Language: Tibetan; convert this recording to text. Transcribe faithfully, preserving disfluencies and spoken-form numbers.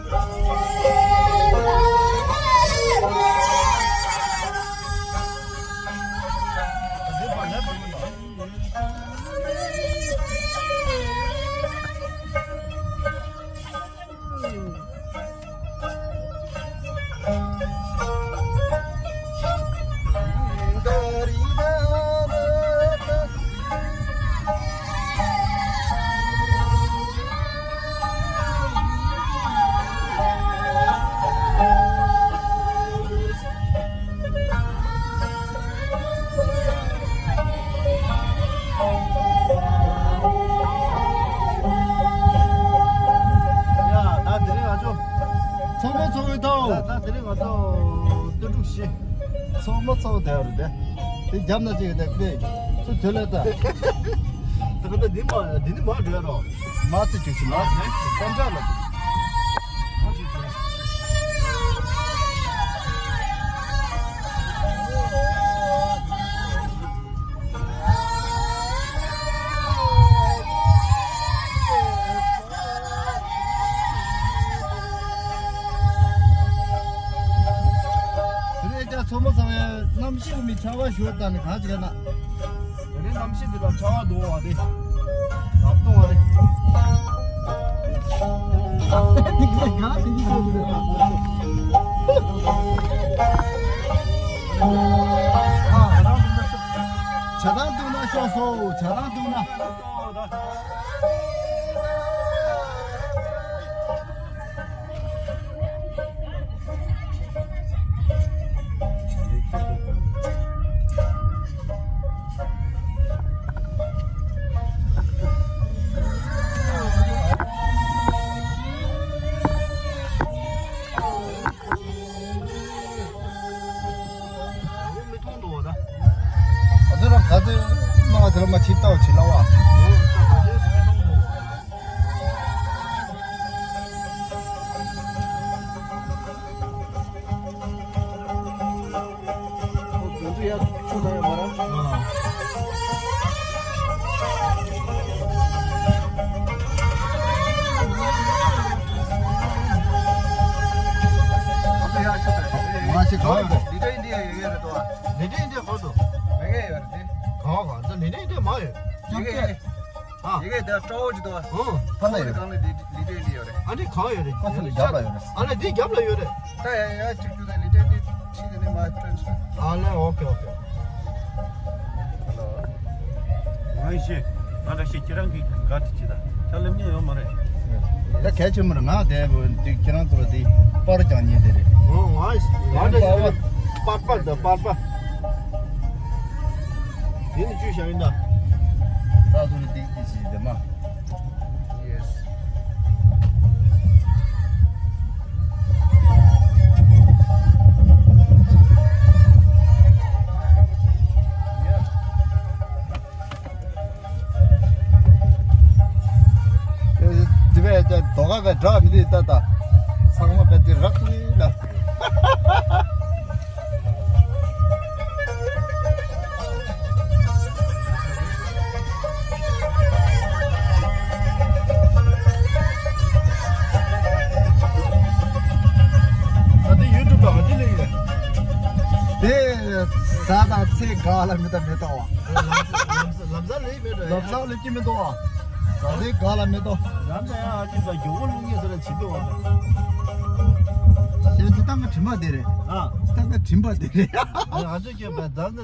ཡ། ད་དེ་རིང་ང་ཚོ་ཚོགས་མ་ཚོགས་ཡོད་དོ། ད་ད་དེ་རིང་ང་ཚོ་སྟོན་དྲུག་བཞི། ཚོགས་མ་ཚོགས་བསྡད་ཡོད་རེད་དེ། དེ་རྒྱབ་ན་ཅིག་དེ་ཁེ། ཚུར་ཐོན་ལེ་ད། ད་ག་ད་འདི་མ་འདི་ནི་མ་འགྲོ་ཡ་རོ། མ་ཚེ་ཅིག་ཅིག་མ་ཚེ་ཅིག་སེམས་ཅག་ལ། དེ་ནས་ཀྱང་ཚོགས་མ་ཚོགས་པའི་གནམ་གཤིས་ཀྱི་མི་ཆར་པ་ཞོ་བཏང་ནས་གང་བྱེད་ན། དེ་ནས་གནམ་གཤིས་འདི་ལ་ཆར་པ་འདུག་བ་དེ། ནག་སྟོང་བ་དེ། ཇ་དང་བཏུང་ན་ཤོག་སོ། ཇ་དང་བཏུང་ན། ང་ཚོ་རང་ག་ཚོད་མང་དེ་ལ་མ་ཕྱིན་ལྟ་བ་བྱེད་ལ་བ། ང་ཚོ་ཡར་ཆུ་ད་ཡོད་མ་རེད། ང་ཚོ་ཡར་ཆུ་ད་ཡོད། ང་ཚོ་གང་ཡོད་རེད། ལི་ཊལ་ཨིན་ཌི་ཡ་ཡོད་ཡོད་རེད་དོ། ལི་ཊལ་ཨིན་ཌི་ཡ་གང་འདུག་མེ་གེ་ཡོད་རེད་དེ། གང་ག་ད་ལི་ཊལ་ཨིན་ཌི་ཡ་མ་ཡོད། མེ་གེ་ཡོད། ཨ། ཡི་གེ་དེ་སྤྲོ་བོ་ཅིག་འདུག་བ། ཨོ། ཕ་ན་ཡོད། གང་ལ་ལི་ལི་ཏྲེ་ལི་ཡོད་རེད། ཨ་ནི་གང་ཡོད་རེད། ཁོ་ཚོ་ལ་རྒྱབ་ལ་ཡོད་རེད། ཨ་ལ་འདི་རྒྱབ་ལ་ཡོད་རེད། ད་ཡ་ཡ་ཅིག་ཅུ་ད་ལི་ཏྲེ་འདི་ཁྲིད་དེ་ནི་མ་ཐོན་སོང་། ཨ་ལ་ཨོ་ཁེ་ཨོ་ཁེ། ཧེ་ལོ། ང་ཡི་ཤེས། ང་འདྲ་ཤེས་ཁྱེད་རང་གི་ག་དེ་ཅི་ད་ཆ་ལེམ་ཉན་ཡོད་མ་རེད། ད་གལ་ཆེན་མོ་རེད། ང་དེ་འདི་ཁྱེད་རང་ཚོ་ལ་དེ་པར་ཀྱང་ཉན་དེ་རེད། ཨོ་ང་ང་འདྲ་ཤེས་པར་པར་པར་ད་པར་པར། དེ་ནི་བཅུ་བཞག་ཡིན་ད། ད་སོ་ནི་ཏིག་ཏིག་ཞིག་དེ་མ། Yes. དེ་བས་ཀྱང་རྡོ་ཁ་བས་འདྲ་མི་འདུག་ད་ད། ཚང་མ་བས་དེ་རག་ལས་ལ། ད་འདི་ཡུ་ཊུབ་ལ་ག་འདི་ལས་ཡིན། དེ་ཟ་དང་ཚེ་ག་ལ་མི་ད་མི་ད་བ། ལམ་ལམ་ལམ་ས་ལས་མེད་འགྲོ་ཡ། ལམ་ས་ལས་ཀྱི་མི་འདུག་བ། ཟ་ཚེ་ག་ལ་མི་འདུག་ལམ་ས་ཡ་ཨ་ཅི་ད་མགྱོགས་པོ་ལུག་ཉེས་ཟེར་ལ་བྱེད་འདུག་བ། ཞེས་ཅི་ཏང་གི་དྲིན་པ་དེ་རེད། ཨ། ཅི་ཏང་གི་དྲིན་པ་དེ་རེད། ཨ་ཅོ་ཁྱོད་བས་ད་ནི།